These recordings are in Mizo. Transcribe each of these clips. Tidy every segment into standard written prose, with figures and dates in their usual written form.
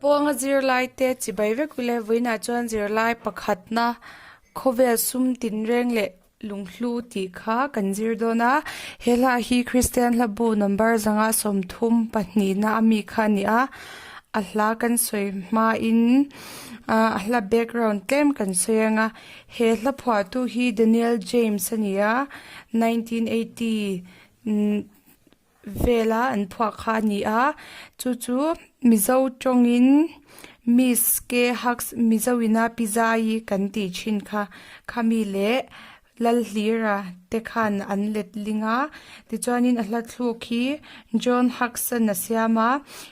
Pawnga zirlai te chibai vek ule vawiinah chuan zirlai pakhatna khawvel sum tinreng leh lunghlu tih kha kan zir dawn a he hla hi Kristian hla bu number zanga sawmthum pahnihna ami kha a ni a a hla kan sawi hmain ah a hla background tlem kan sawi ang a he hla phuahtu hi Daniel James a ni a 1980 imm vela an phuah kha a ni a chu chu mizo tawngin miss ke haks mizo ina pi zai kan tih thin kha khami leh lalhlira te khan an let ling a tichuanin a hla thluk hi John Hugson a siam a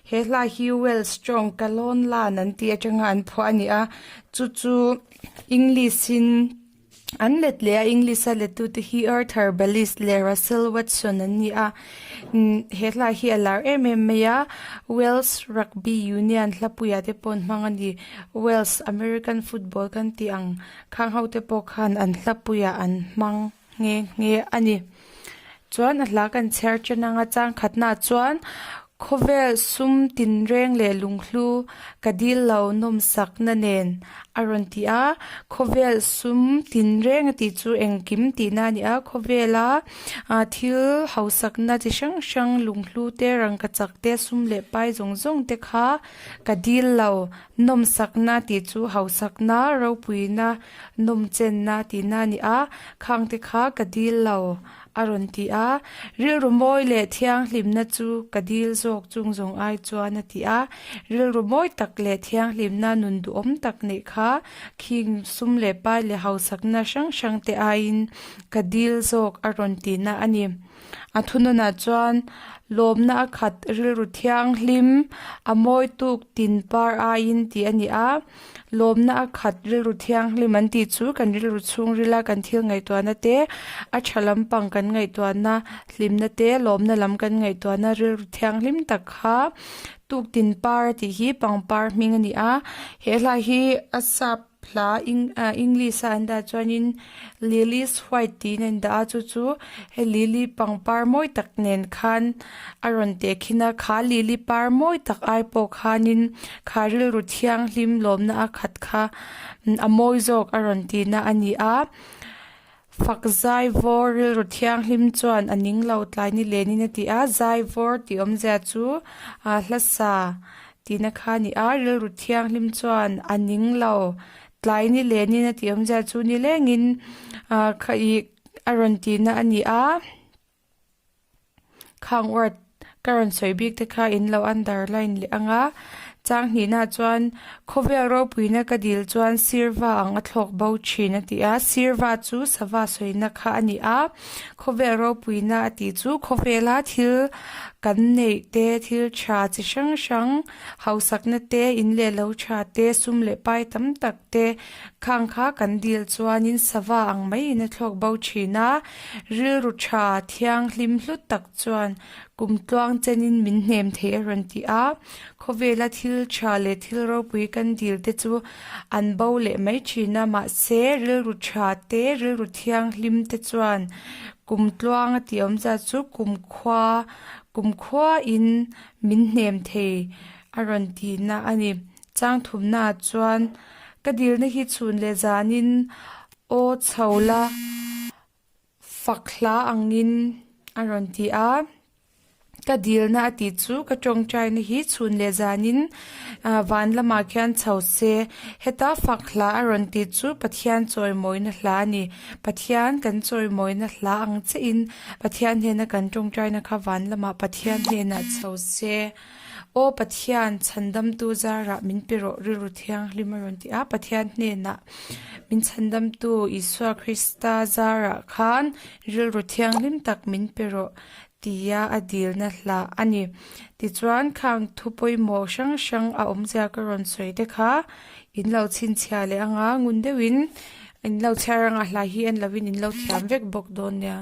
he hla hi Welsh tawng Calon Lan an tih atanga an phuah a ni a chu chu English in. An let leh a English a lettu te hi Arthur Ballis leh Russell Watson an ni a he hla hi a lar em em mai a Wales Rugby Union hlapuiah te pawh an hmang a ni Wales American football kan tih ang khang ho te pawh khan an hlapuiah an hmang nghe nghe a ni chuan a hla kan chhiar chen anga chang khatnaah chuan Khawvel sum tinreng leh lunghlu ka dil lo nawmsakna nen a rawn ti a, khawvel sum tinreng a tih chu engkim tihna a ni a, khawvela thil hausakna chi hrang hrang lunghlu te rangkachak te sum leh pai zawng zawng te kha ka dil lo nawmsakna tih chu hausakna ropuina nawmchenna tihna a ni a, khang te kha ka dil lo. A rawn ti a, Rilru mawi leh thianghlimna chu ka dil zawk chung zawng ai chuan a ti a, Rilru mawi tak leh thianghlimna nun duhawm tak neih kha khing sum leh pai leh hausakna hrang hrang te aiin ka dil zawk a rawn tihna a ni. A thununah chuan lawmna a khat rilru thianghlim a mawi tuk tin par aiin tih a ni a. Lawmna a khat rilru thianghlim an tih chu kan rilru chhungrila kan thil ngaihtuahna te, a tha lampang kan ngaihtuahna hlimna te, lawmna lam kan ngaihtuahna rilru thianghlim tak kha tuktin par a tih hi pangpar hming a ni a, he hla hi a sap. Hla English a an dah chuanin lilies white tiin a indah a chu chu hei lily pangpar mawi tak nen khan a rawn teh khin a kha lily par mawi tak ai pawh khanin kha rilru thianghlim lawmna a khat kha a mawi zawk a rawn tihna a ni a fak zai vawr rilru thianghlim chuan a ning lo tlai ni lenin a ti a zai vawr tih awmzia chu ah hla sa Tihna kha a ni a, rilru thianghlim chuan a ning lo. Tlai ni lenin a tih awmzia chu ni lengin ah kha ih a rawn tihna a ni a. Khang word ka rawn sawi bik te kha in lo underline leh ang a. Chang hnihna chuan khawvel ropuina ka dil chuan sirva ang a thlawk bo thin a ti a. Sirva chu sava sawina kha a ni a. Khawvel ropuina a tih chu khawvela thil kan neih te, thil tha chi hrang hrang, hausakna te, in leh lo tha te, sum leh pai tam tak te khang kha kan dil chuanin sava ang maiin a thlawk bo thin a, rilru tha thianghlim hlut tak chuan kum tluang chenin min hnem thei a rawn ti a, khawvela thil tha leh thil ropui kan dil te chu an bo leh mai thin a, mahse rilru tha te, rilru thianghlim te chuan Kum tluang a tih awm zat chu kum khua kum khuain min hnem thei a rawn tihna a ni. Chang thumnaah chuan ka dilna hi chhun leh zanin aw chho la fak hla angin a rawn ti a. Ka dilna a tih chu ka tawngtaina hi chhun leh zanin ah van lamah khian chho se heta fak hla a rawn tih chu Pathian chawimawina hla a ni. Pathian kan chawimawina hla ang chiahin Pathian hnena kan tawngtaina kha van lamah Pathian hnenah chho se. Aw Pathian chhandamtu zarah min pe rawh rilru thianghlim a rawn ti a Pathian hnenah min chhandamtu Isua Krista zarah khan rilru thianghlim tak min pe rawh. tia a dilna hlah a ni. Tichuan khang thu pawimawh hrang hrang a awmzia ka rawn sawi te kha in lo chhinchhiah leh anga ngun deuhin in lo chhiar anga hla hi en lovin in lo thiam vek bawk dawn nia.